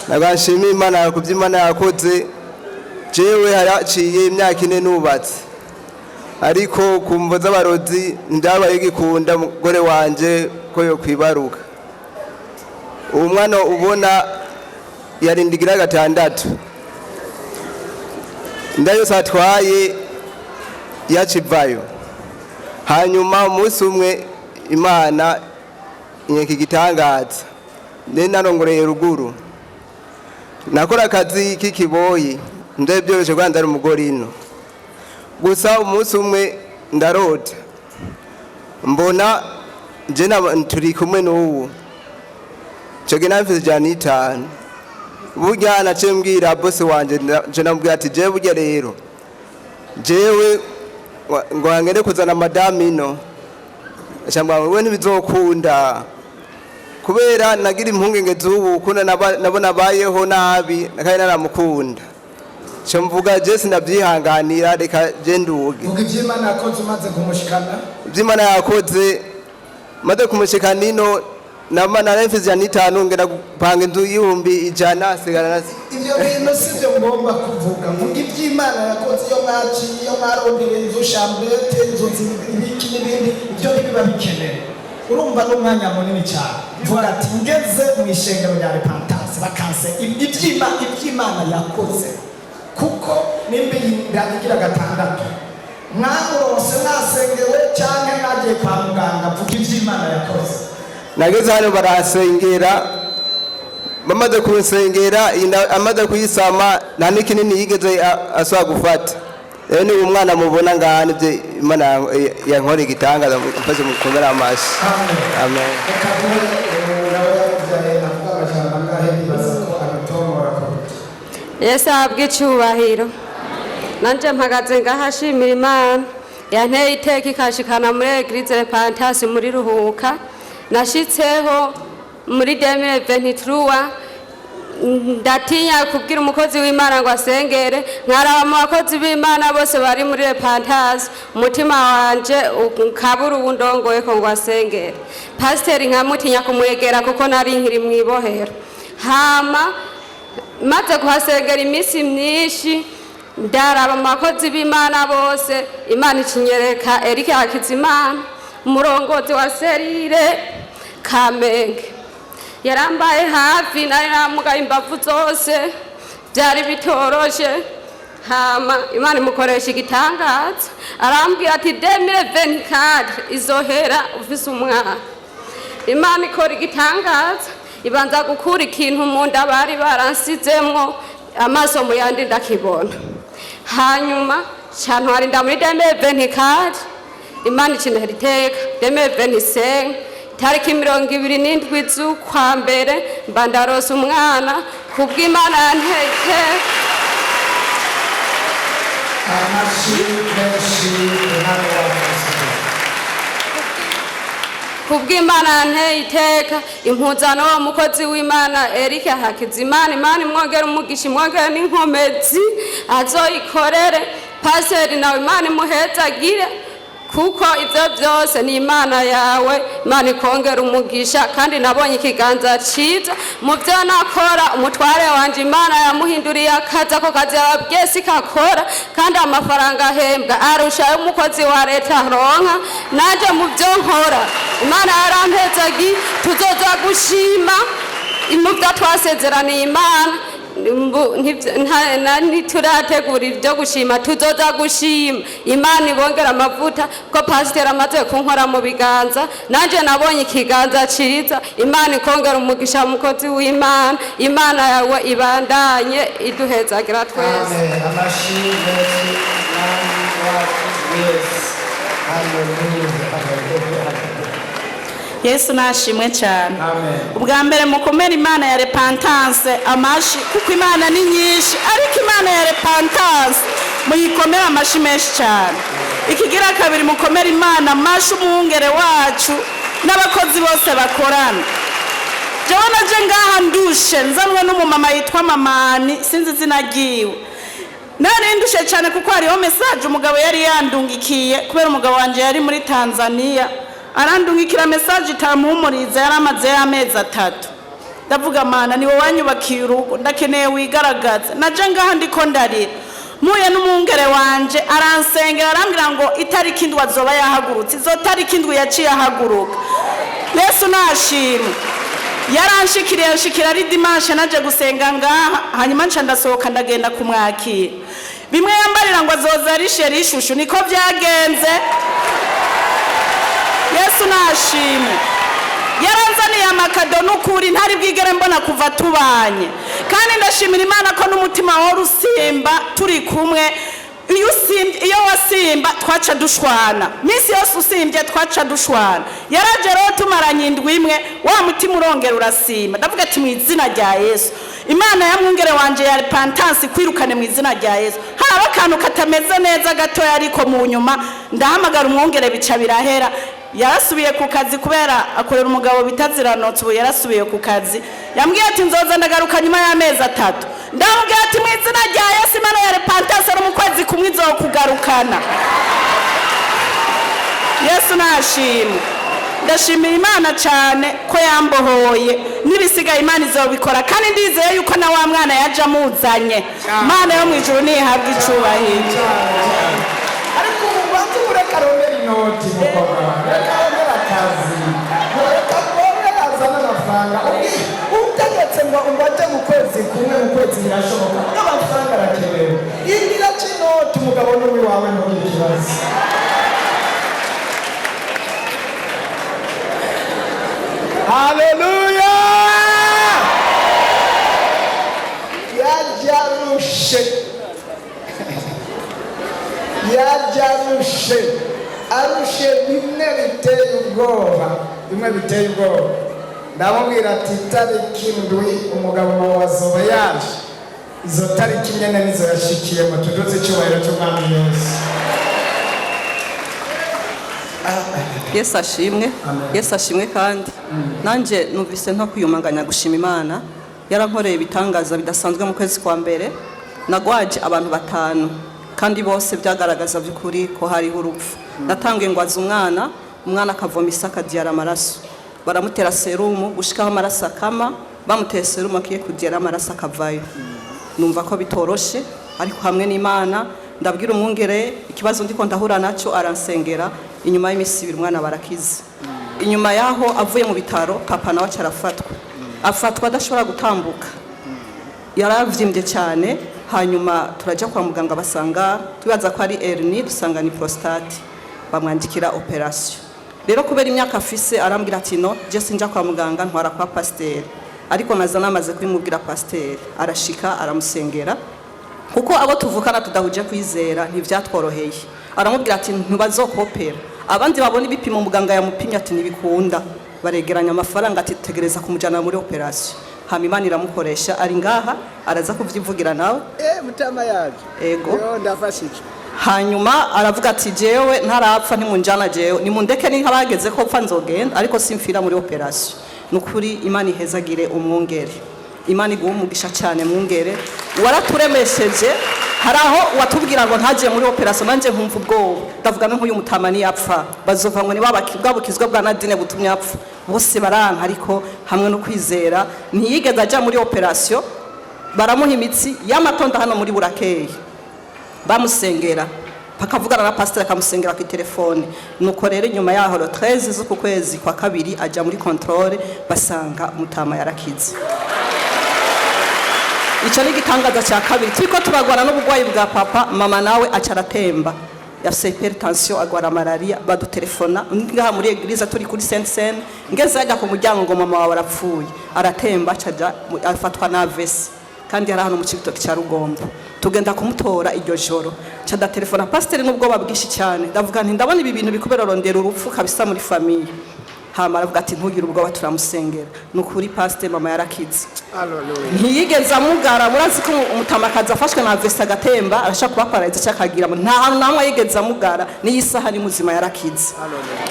Nagashimira Imana ku byo Imana yakoze. Jewe haraciye imyaka 4 nubatse, ariko ku mvo z'abarozi ndabaye gikunda umugore wanje ko yo kwibaruka. Uwo mwana ubona yarindigira 6, inda yose atwaye yacivayo. Hanyuma umunsi umwe Imana inyeka igitangaza. Nari narongoreye ruguru, nakora akazi k'ikiboyi, ndari byoroshye kuba ndari umugore ino. Gusa umunsi umwe ndarota mbona je turi kumwe n'ubu. Ico gihe nari mfise 105. Burya naciye mbwira bosi wanje, nje namubwira ati: "Jewe burya rero jewe ngo ngende kuzana madamu ino." Acambwira ngo: "We ntibizokunda," kubera nagira impungenge z'ubu ukunda nabona abayeho nabi kandi naramukunda. Nca mvuga: "Je sinavyihanganira, reka je nduge." Vuga iby'Imana yakoze umaze kumushikana. Ivy'Imana yakoze maze kumushikana ino, nama nari mfise 105, ngenda gupanga inzu y'100,000, sigara na Ibyo bintu si byo ngomba kuvuga. Vuga iby'Imana yakoze iyo mwaciye, iyo mwarondera inzu, chambrette, inzu, ibiki n'ibindi. Ibyo ntibiba bikenewe, urumva n'umwanya munini cyane. Vuga ati: "Ngeze mu ishengero rya Repentance bakanse iby'Imana yakoze," kuko nimba iyi igira 6 mwamurose, mwasengewe cyangwa mwagiye kwa muganga. Vuga iby'Imana yakoze. Nageze hano barahasengera, bamaze kunsengera, inda amaze kuyisama nta n'ikinini yigeze asubira gufata. Rero niba umwana mubona ngaha, nibyo Imana yankoreye igitangaza. Mfashe mukomere amashi. Amen. Reka duhe nawe yabyaye avuga amajambo angahe, nibaza ko abitomora kuruta. Yesu ahabwe icyubahiro. Nanje mpagaze ngaha ashimira Imana yanteye iteka ikashikana muri Église Repentance muri Ruhuka. Nashitseho muri 2023, ndatinya kubwira umukozi w'Imana ngo asengere. Nkaraba mu bakozi b'Imana bose bari muri Repentance, umutima wanje ukabura uwundongoye ko ngo asengere. Pasiteri nkamutinya kumwegera kuko nari nkiri mu ibohero. Hama maze kuhasengera iminsi myinshi, ndaraba mu bakozi b'Imana bose, Imana ikinyereka Eric Hakizimana, umurongozi wa cellule Kamenge. Yarambaye hafi, nari namugaye imbavu zose, byari bitoroshe. Hama Imana imukoresha igitangaza, arambwira ati: "2024 izohera ufise umwana." Imana ikora igitangaza, ibanza gukura ikintu mu nda bari baransizemwo, amaso mu yandi ndakibona. Hanyuma cantwara inda muri 2024. Imana ikinera iteka 2025, tariki 27 z'ukwa mbere, mba ndarose umwana kubw'Imana yanteye iteka. Amashi menshi umwami wacu. Kubw'Imana yanteye iteka impuzano wa mukozi w'Imana Eric Hakizimana, Imana imwongere umugisha, imwongere n'inkomezi azoyikorere. Paseri nawe Imana imuhezagire, kuko ibyo byose ni Imana yawe. Imana ikongera umugisha. Kandi nabonye ikiganza cyiza mu byo nakora. Umutware wanjye Imana yamuhinduriye akazi, ako kazi yababwiye si kakora, kandi amafaranga ahembwa arusha umukozi wa leta aronka. Nanjye mu byo nkora Imana yarampezagiye. Tuzoza gushima mu byo twasezeraniye Imana. Ntiturategura ibyo gushima, tuzoza gushima. Imana ibongera amavuta, ko pasiteri amaze kunkora mu biganza, nanjye nabonye ikiganza cyiza. Imana ikongera umugisha, mukozi w'Imana. Imana yawe ibandanye iduhezagira twese. Amen. Amashi menshi umwami wacu Yesu. Haleluya. Yesu nashimwe cyane. Amen. Ubwa mbere mukomere Imana ya Repentance amashi, kuko Imana ni nyinshi, ariko Imana ya Repentance muyikomere amashi menshi cyane. Ikigira kabiri, mukomere Imana amashi umwungere wacu n'abakozi bose bakorana. Jewe naje ngaha ndushe, nzanwe n'umumama yitwa Mamani, sinzi izina ryiwe. Nari ndushe cyane kuko hariho message umugabo yari yandungikiye, kubera umugabo wanjye yari muri Tanzania, arandungikira message itamuhumuriza. Yari amazeyo amezi 3. Ndavuga: "Mana, niwe wanyubakiye urugo, ndakeneye wigaragaza." Naje ngaha ndiko ndarira, mpuye n'umwungere wanje, aransengera, arambwira ngo itariki 7 azoba yahagurutse. Izo tariki 7 yaciye ahaguruka. Yesu nashimwe. Yaranshikiriye, yanshikira ari dimanche, naje gusenga ngaha, hanyuma nca ndasohoka, ndagenda kumwakira. Bimwe yambarira ngo azoza arishe rishushu, niko byagenze. Yesu nashimwe. Yaranzaniye amakado n'ukuri ntari bwigere mbona kuva tubanye. Kandi ndashimira Imana ko n'umutima wari usimba turi kumwe. Iyo usimbye, iyo wasimba twaca dushwana minsi yose, usimbye twaca dushwana. Yaraje rero tumaranye indwi imwe, wa mutima urongera urasimba. Ndavuga ati: "Mu izina rya Yesu, Imana ya mwungere wanje ya Repentance, kwirukane mu izina rya Yesu." Haraba akantu katameze neza gatoya, ariko mu nyuma ndahamagara umwungere, bica birahera. Yarasubiye ku kazi kubera akorera umugabo bita Ziranotse. Ubu yarasubiye ku kazi. Yambwiye ati: "Nzoza ndagaruka nyuma y'amezi 3." Ndamubwira ati: "Mu izina rya Yesu, Imana ya Repentance, no mu kwezi kumwe izokugarukana." Yesu nashimwe. Ndashimira Imana cyane ko yambohoye, n'ibisigaye Imana izobikora, kandi ndizeye yuko na wa mwana yaje amuzanye. Imana yo mu ijuru ntihabwe icubahiro. Ariko ubu banze mureka arondera inoti, mukobwa, reka arondera akazi, reka arondere azane amafaranga. Utegetse ngo ajye mu kwezi kumwe, mu kwezi birashoboka, n'amafaranga arakenewe. Ingira c'inoti, umugabo n'uwiwawe, ntugire ikibazo. Haleluya! Yajarushe, yajarushe, arushe bimwe biteye ubwoba, bimwe biteye ubwoba. Ndamubwira ati: "Itariki 7 umugabo wawe azoba yaje." Izo tariki nyene nizo yashikiyemo. Tuduze icyubahiro cy'Umwami Yesu. Yesu ashimwe. Yesu ashimwe. Kandi nanjye numvise nto kwiyumanganya gushima Imana. Yarankoreye ibitangaza bidasanzwe. Mu kwezi kwa mbere nagwaje abantu batanu, kandi bose byagaragaza by'ukuri ko hariho urupfu. Natangiye ngwaza umwana, umwana akavoma isaka diyara amaraso, baramutera serumu gushikaho amaraso akama. Bamuteye serumu akiye kudiyara amaraso akavayo. Numva ko bitoroshe, ariko hamwe n'Imana ndabwira umwungere ikibazo ndiko ndahura nacyo, aransengera. Inyuma y'iminsi 2 umwana barakize. Inyuma yaho avuye mu bitaro, papa nawe aca arafatwa, afatwa adashobora gutambuka, yaravyimbye cyane. Hanyuma turajya kwa muganga, basanga tubaza ko ari hernie, dusanga ni prostate, bamwandikira operation. Rero kubera imyaka afise, arambwira ati: "No je sinja kwa muganga, ntwara kwa pasiteri." Ariko naza namaze kubimubwira, pasiteri arashika, aramusengera, kuko abo tuvukana tudahuje kwizera ntibyatworoheye. Aramubwira ati: "Ntibazokopera abandi babona ibipimo." Muganga yamupimye ati: "Ntibikunda." Baregeranya amafaranga, ati: "Tegereza kumujyana muri operation." Hama Imana iramukoresha, ari ngaha, araza kubyivugira nawe. Eh, mutama yaje. Ego. Yo, ndafashije. Hanyuma aravuga ati: "Jewe ntarapfa, ntimunjana jewe, nimundeke, niba ko pfa nzogenda, ariko simfira muri operation." Ni ukuri, Imana ihezagire umwungere, Imana iguhe umugisha cyane. Mwungere, waraturemesheje. Hari aho watubwira ngo ntagiye muri operation, nanjye nkumva ubwoba, ndavuga no nk'uyu mutama niyapfa bazova ngo ni bwa bukizwa bwa Nadine butumye apfa. Bose baranka, ariko hamwe no kwizera ntiyigeze ajya muri operation. Baramuha imitsi y'amatonda hano muri Burakeye, bamusengera, bakavugana na pasiteri, akamusengera ku telefone. Nuko rero inyuma yaho, le 13 z'uku kwezi kwa kabiri, ajya muri contrôle, basanga mutama yarakize. Icyo ni igitangaza cya kabiri. Turiko turagwana n'uburwayi bwa papa, mama nawe aca aratemba, yafise hypertension, agwara malaria. Badutelefona ngaha muri église turi kuri Sainte Cène, ngeze ajya ku muryango ngo: "Mama wawe arapfuye, aratemba, aca afatwa na AVC." Kandi yari hano mu Cibitoke cya Rugombo. Tugenda kumutora iryo joro, nca ndatelefona pasiteri n'ubwoba bwinshi cyane, ndavuga nti: "Ndabona ibi bintu bikubera rondera urupfu kabisa muri famille." Hama aravuga ati: "Ntugire ubwoba, turamusengera." Ni ukuri pasiteri, mama yarakize, ntiyigeze amugara. Murazi ko umutamakazi afashwe na AVC agatemba, arashaka kuba paralysé cyangwa akagira, nta hantu namwe yigeze amugara. N'iyi saha ni muzima, yarakize.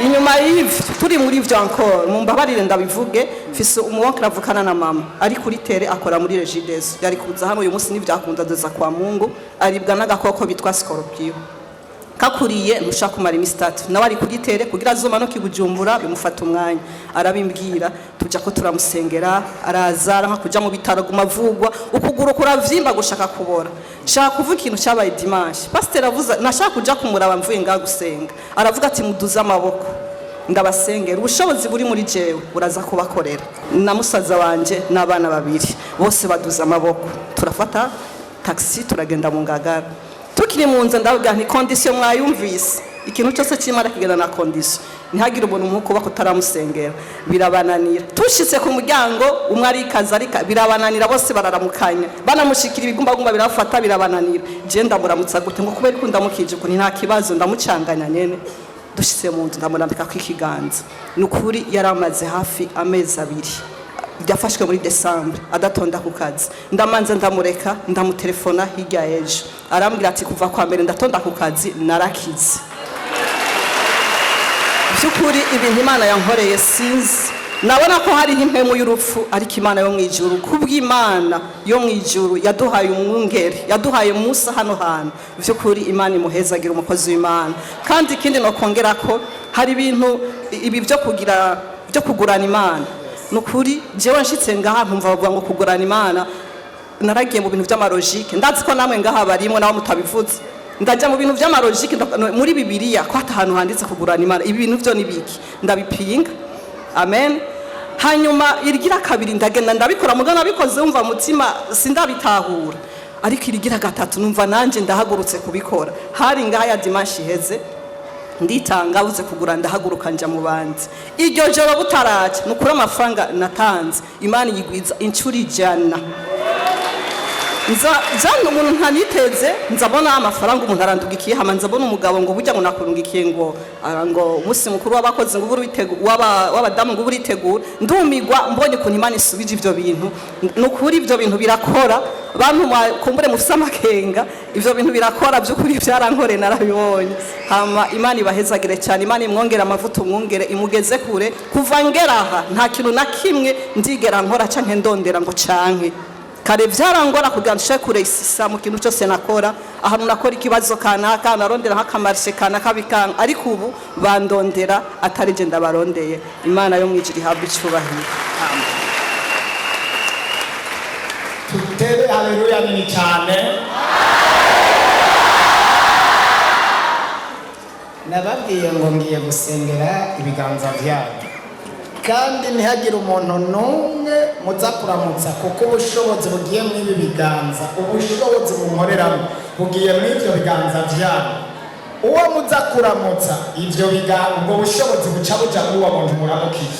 Inyuma y'ivyo, turi muri ivyo encore, mumbabarire ndabivuge, mfise umuwonkere avukana na mama, ari kuri terrain, akora muri Regideso. Yari kuza hano uyu munsi ntivyakunda, adoza kwa Mungu, aribwa n'agakoko bitwa scorpion. Kakuriye ntushaka kumara iminsi 3, nawe ari kuri tere kugira azomanuke i Bujumbura, bimufata umwanya. Arabimbwira, tuja ko turamusengera, araza aranka kuja mu bitaro, guma avugwa ukuguru kuravyimba gushaka kubora. Shaka kuvuga ikintu cyabaye dimanche. Pasiteri avuze nashaka kuja kumuraba mvuye ngaha gusenga, aravuga ati: "Muduze amaboko ndabasengera, ubushobozi buri muri jewe buraza kubakorera." Na musaza wanje n'abana babiri bose baduza amaboko, turafata taxi turagenda mu Ngagara. Tukiri mu nzu ndavuga nti: "Condition mwayumvise, ikintu cyose cy'Imana kigenda na condition, ntihagire umuntu nk'uko kutaramusengera." Birabananira. Tushitse ku muryango, umwe arikaza arika, birabananira, bose bararamukanya, banamushikira ibigumbagumba birafata, birabananira. Je ndamuramutsa gute ngo kubera ko ndamukije ukuntu nta kibazo, ndamucanganya nyene. Dushitse mu nzu ndamurambika ko ikiganza. Ni ukuri yari amaze hafi amezi 2, yafashwe muri Décembre, adatonda ku kazi. Ndamanza ndamureka, ndamutelefona hirya y'ejo, arambwira ati: "Kuva kwa mbere ndatonda ku kazi, narakize." By'ukuri ibintu Imana yankoreye sinzi, nabona ko hariho impemu y'urupfu, ariko Imana yo mu ijuru, kubw'Imana yo mu ijuru yaduhaye umwungeri, yaduhaye Musa hano hantu, by'ukuri Imana imuhezagira umukozi w'Imana. Kandi ikindi nokongera ko hari ibintu ibi byo kugira byo kugurana Imana. Ni ukuri jewe nshitse ngaha nkumva bavuga ngo kugurana Imana, naragiye mu bintu by'ama logique. Ndazi ko namwe ngaha barimo nawe mutabivuze. Ndajya mu bintu by'ama logique, muri Bibiliya ko hata ahantu handitse kugurana Imana, ibi bintu byo ni biki? Ndabipinga. Amen. Hanyuma irigira kabiri ndagenda ndabikora, mugabo nabikoze wumva mutima sindabitahura. Ariko irigira gatatu numva nanjye ndahagurutse kubikora. Hari ngaha ya dimanche iheze, nditanga buze kugura, ndahaguruka nja mu bandi. Iryo joro butaraca, ni ukuri amafaranga natanze Imana yigwiza inshuro 100. Nza jana umuntu ntaniteze, nzabona amafaranga umuntu arandugikiye. Hama nzabona umugabo ngo burya ngo nakurungikiye ngo ngo umunsi mukuru w'abakozi ngo w'abadamu ngo uritegura. Ndumigwa mbonye ukuntu Imana isubije ibyo bintu. Ni ukuri ibyo bintu birakora. Bantu kumbure mufise amakenga, ivyo bintu birakora by'ukuri, byarankoreye, narabibonye. Hama Imana ibahezagire cyane, Imana imwongere amavuta, umwongere imugeze kure. Kuva ngera aha nta kintu na kimwe ndigera nkora canke ndondera ngo canke kare vyarangora kugira nshike kure isisa mu kintu cyose nakora. Ahantu nakora ikibazo kanaka, narondera nk'aka marché kanaka bikanga, ariko ubu bandondera atari je ndabarondeye. Imana yo mwijuru ihabwa icubahiro. Tutere haleluya nini cyane. Nababwiye ngo ngiye gusengera ibiganza byanyu, kandi ntihagire umuntu n'umwe muza kuramutsa, kuko ubushobozi bugiye muri ibi biganza, ubushobozi bunkoreramo bugiye muri ibyo biganza byanyu. Uwo muza kuramutsa, ibyo biganza, ubwo bushobozi buca buja muri uwo muntu muramukije.